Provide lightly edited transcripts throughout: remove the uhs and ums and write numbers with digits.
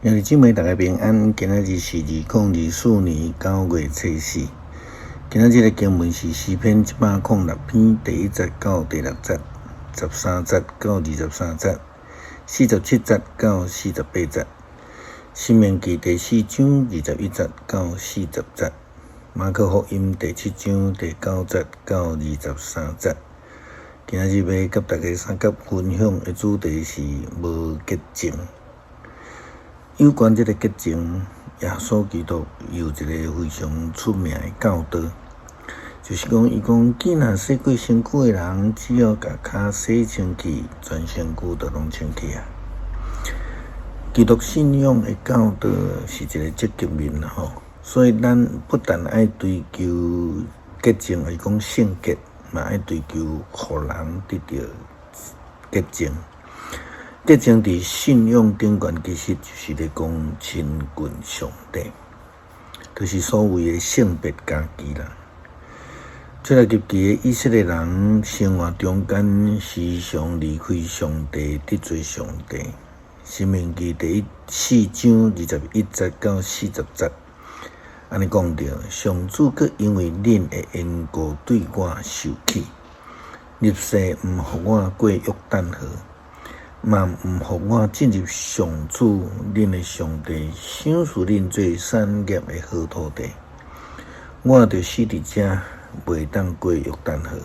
兄弟姊妹，大家平安。今仔日是2024年9月初四。今仔日的經文是詩篇106篇第1節到第6節，13節到23節，47節到48節。申命記第四章21節到40節。馬可福音第七章第9節到23節。今仔日欲佮大家相佮分享的主題是無潔淨。有關這个潔淨，耶穌基督有一个非常出名的教導，就是講，伊講，囝若洗過身軀的人，只要共跤洗清氣，全身軀就攏清氣啊。基督信仰的教導是一个積極面吼，所以咱不但愛追求潔淨，抑是講聖潔，嘛愛追求予人得著潔淨。潔淨佇信仰頂懸，其實就是咧講親近上帝，就是所謂的聖別家己啦。出埃及記的以色列人生活中間，時常離開上帝，得罪上帝。申命記第四章21節到40節，按呢講著，上主閣因為恁的緣故對我受氣，立誓毋予我過約旦河。嘛毋予我進入上主恁的上帝賞賜恁做產業的好土地，我著死佇遮，袂當過約旦河。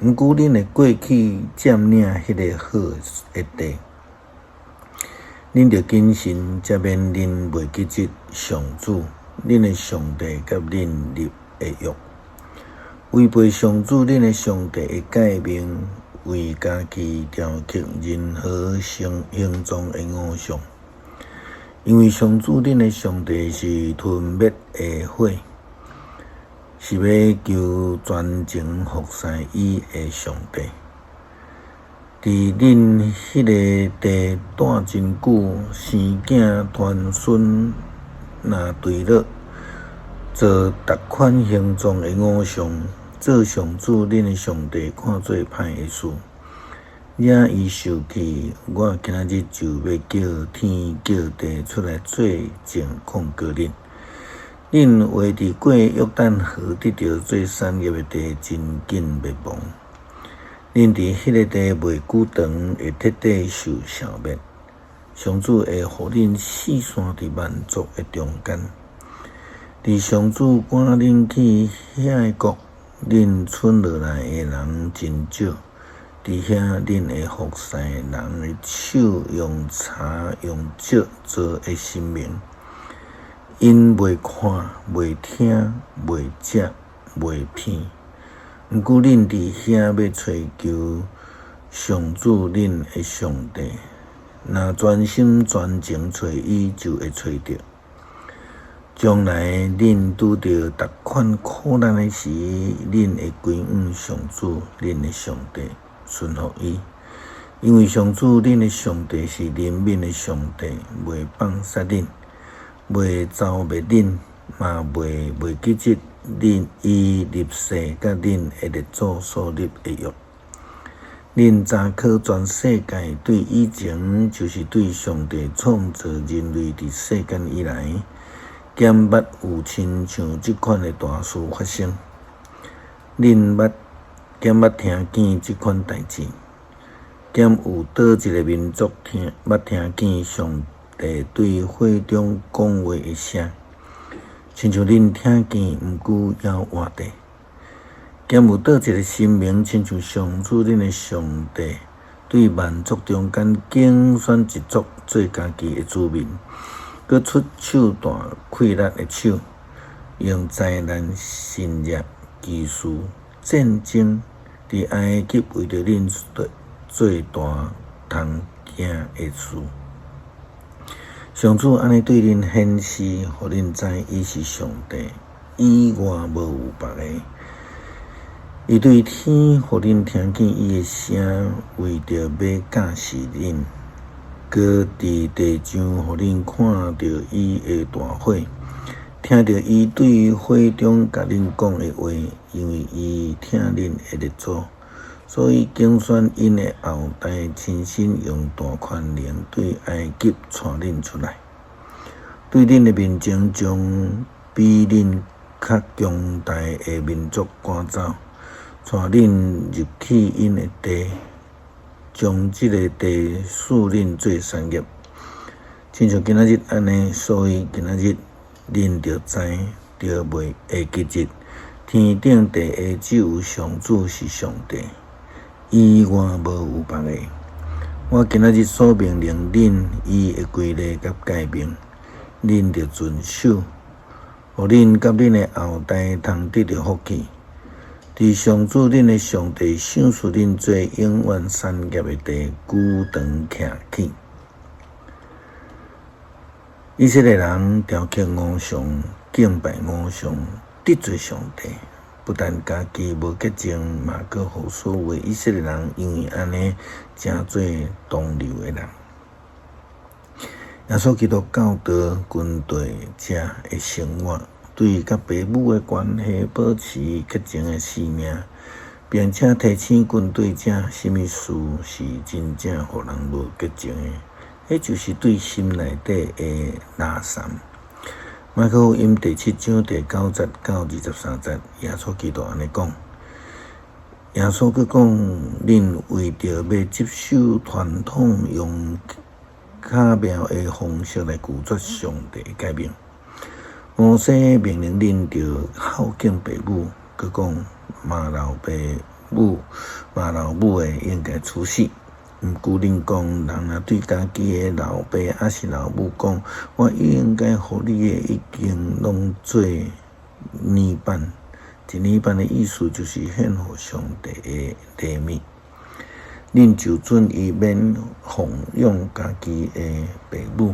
毋過恁會過去佔領彼个好的地，恁著謹慎，才免恁袂記得上主恁的上帝佮恁立的約，違背上主恁的上帝的誡命。為家己雕刻任何形形狀的偶像，因為上主恁的上帝是吞滅的火，是欲求專情服侍伊的上帝。佇恁彼个地蹛真久，生囝傳孫若墜落，做逐款形狀的偶像。做上主恁的上帝看做歹的事，惹伊受氣，我今仔日就欲叫天叫地出來做證控告恁。恁會佇過約旦河得著做產業的地，真緊滅亡。恁佇彼个地袂久長，會徹底受消滅。上主會予恁四散佇萬族的中間。佇上主趕恁去遐个國。恁剩落來的人真少，佇遐恁會服侍人的手用柴用石做的神明，𪜶袂看、袂聽、袂食、袂鼻。毋過恁佇遐欲揣求上主恁的上帝，若專心專情揣伊，就會揣著。將來恁拄著逐款苦難的時，恁會歸向上主恁的上帝，順服伊，因為上主恁的上帝是憐憫的上帝，袂放殺恁，袂蹂滅恁，嘛袂袂記得恁伊立誓佮恁的列祖所立的約。恁查考全世界對以前，就是對上帝創造人類佇世間以來，敢捌有親像這款的大事發生？恁捌敢捌聽見這款代誌？敢有佗一个民族聽捌聽見上帝對火中講話的聲？親像恁聽見，毋過猶活著。敢有佗一个神明，親像上主恁的上帝，對萬族中間揀選一族做家己的子民？閣出手大氣力的手，用災難、神蹟、奇事、戰爭，佇埃及為著恁做大通驚的事。上主按呢對恁顯示，予恁知伊是上帝，以外無有別个。伊對天予恁聽見伊的聲，為著欲教示恁。閣佇地上予恁看著伊的大火，聽著伊對火中共恁講的話，因為伊疼恁的列祖，所以揀選𪜶的後代，親身用大權能對埃及帶恁出來。對恁的面前將比恁較強大的民族趕走，帶恁入去𪜶的地，將這个地賜恁做產業。親像今仔日按呢，所以今仔日恁著知，著袂會記得，天頂地下只有上主是上帝，以外無有別个。我今仔日所命令恁伊的規例佮誡命，恁著遵守，予恁佮恁的後代通得著福氣。佇上主恁的上帝賞賜恁做永遠產業的地，久長徛起。以色列人雕刻偶像，敬拜偶像，得罪上帝。不但家己無潔淨，嘛閣予所有以色列人因為按呢，成做同流的人。耶穌基督教導軍隊者的生活，對佮爸母的關係保持潔淨的生命，並且提醒軍隊者，啥物事是真正予人無潔淨的，彼就是對心內底的垃圾。馬可福音第七章第九節到二十三節，耶穌基督按呢講。耶穌閣講：恁為著欲執守傳統，用巧妙的方式來拒絕上帝的誡命。摩西命令恁著孝敬爸母，閣講罵老爸母、罵老母的應該處死。毋過恁講，人若對家己的老爸抑是老母講，我應該予你的已經攏做禮品。一禮品的意思就是獻予上帝的禮物。恁就準伊免奉養家己的爸母。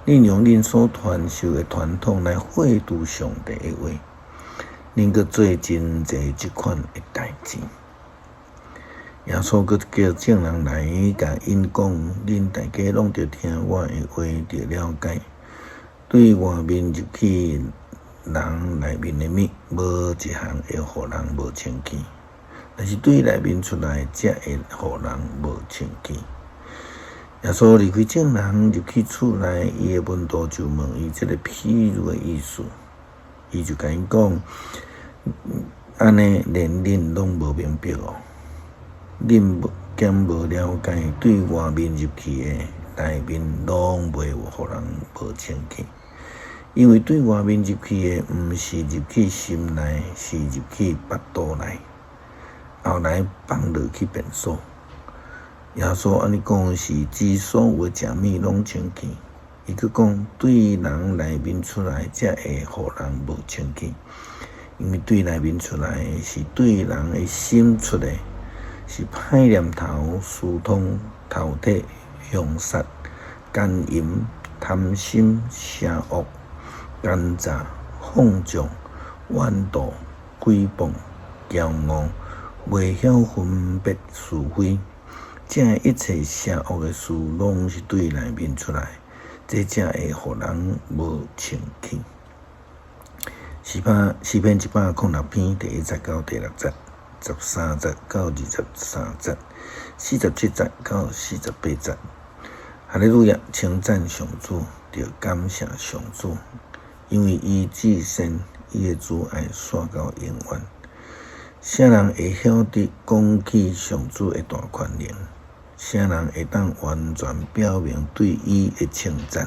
恁用恁所傳授的傳統來廢除上帝的話，恁閣做真濟這款的代誌。耶穌閣叫眾人來，共𪜶講：恁大家攏著聽我的話，著了解。對外面入去人內面的物，無一項會予人無清氣；但是對內面出來，才會予人無清氣。耶穌離開眾人，入去厝內，伊的門徒就問伊這个譬喻的意思。伊就共𪜶講：按呢，連恁攏無明白哦？恁無敢無了解，對外面入去的，內面攏袂有予人無清氣。因為對外面入去的，毋是入去心內，是入去腹肚內，後來放落去便所。耶穌按呢講，是指所有的食物攏清氣。伊閣講，對人內面出來，才會予人無清氣。因為對內面出來，是對人的心出的。是歹念頭、私通、偷提、兇殺、姦淫、貪心、邪惡、奸詐、放縱、怨妒、毀謗、驕傲、袂曉分別是非。這一切邪惡的事，攏是對內面出來，這才會予人無清氣。詩篇一百空六篇第一節到第六節。十三節到二十三節，四十七節到四十八節。哈利路亞！稱讚上主，著感謝上主，因為伊至善，伊的慈愛續到永遠。啥人會曉得講起上主的大權能？啥人會當完全表明對伊的稱讚？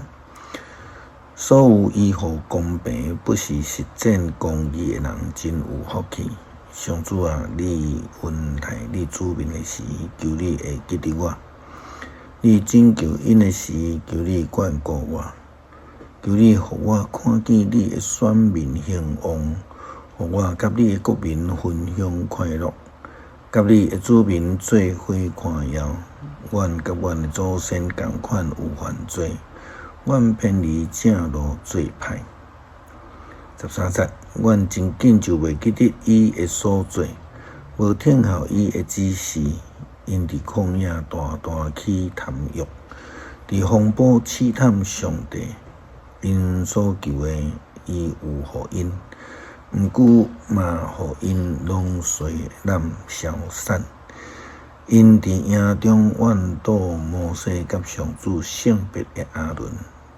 所有維護公平、不時實踐公義的人，真有福氣。上主啊，你恩待你子民的時，求你會記得我；你拯救𪜶的時，求你眷顧我。求你予我看見你的選民興旺，予我佮你的國民分享快樂，佮你的子民做伙誇耀。阮佮阮的祖先仝款有犯罪，阮偏離正路做歹。十三節，阮真緊就袂記得伊的所做，無聽候伊的指示。𪜶佇曠野大大起貪欲，佇風暴試探上帝。𪜶所求的，伊有予𪜶，毋過嘛予𪜶攏衰濫消散。𪜶佇營中怨妒摩西佮上主聖別的亞倫。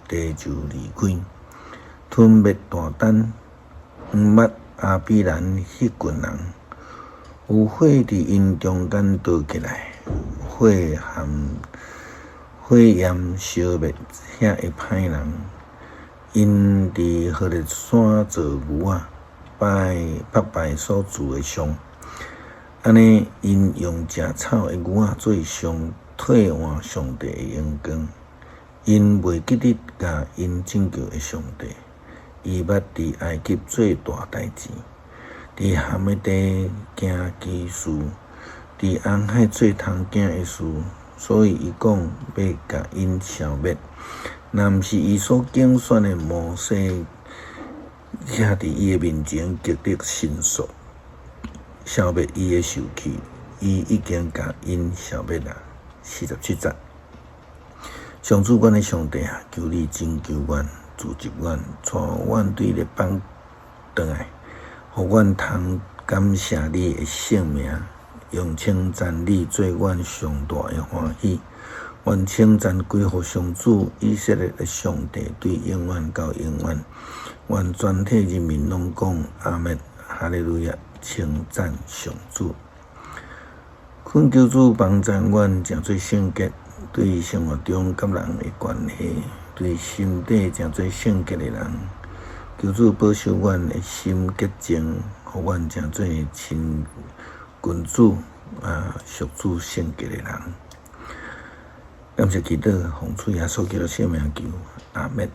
地就離開，吞滅大丹、毋捌亞比蘭彼群人。有火佇𪜶中間著起來，火焰燒滅遐个歹人。𪜶佇何烈山做牛仔，拜拜所鑄的像。按呢，𪜶用食草的牛仔做像，替換上帝的榮光。𪜶袂記得共𪜶拯救的上帝。伊捌佇埃及做大代誌，佇含的地行奇事，佇紅海做通行的事，所以伊講欲共𪜶消滅。若毋是伊所揀選的摩西，徛佇伊的面前極力申訴，消滅伊的受氣，伊已經共𪜶消滅啦。47節，上主阮的上帝啊，求你拯救阮，救濟阮，帶阮對列邦轉來，予阮通感謝你的聖名，用稱讚你做阮上大的歡喜。願稱讚歸予上主以色列的上帝，對永遠到永遠。願全體人民攏講阿們，哈利路亞，稱讚上主。懇求主幫贊阮成做聖潔，對生活中佮人的關係，對心底成做聖潔的人。求主保守阮的心潔淨，予阮成做親近主啊，屬主聖潔的人。感謝祈禱，奉主耶穌基督聖名求，阿們。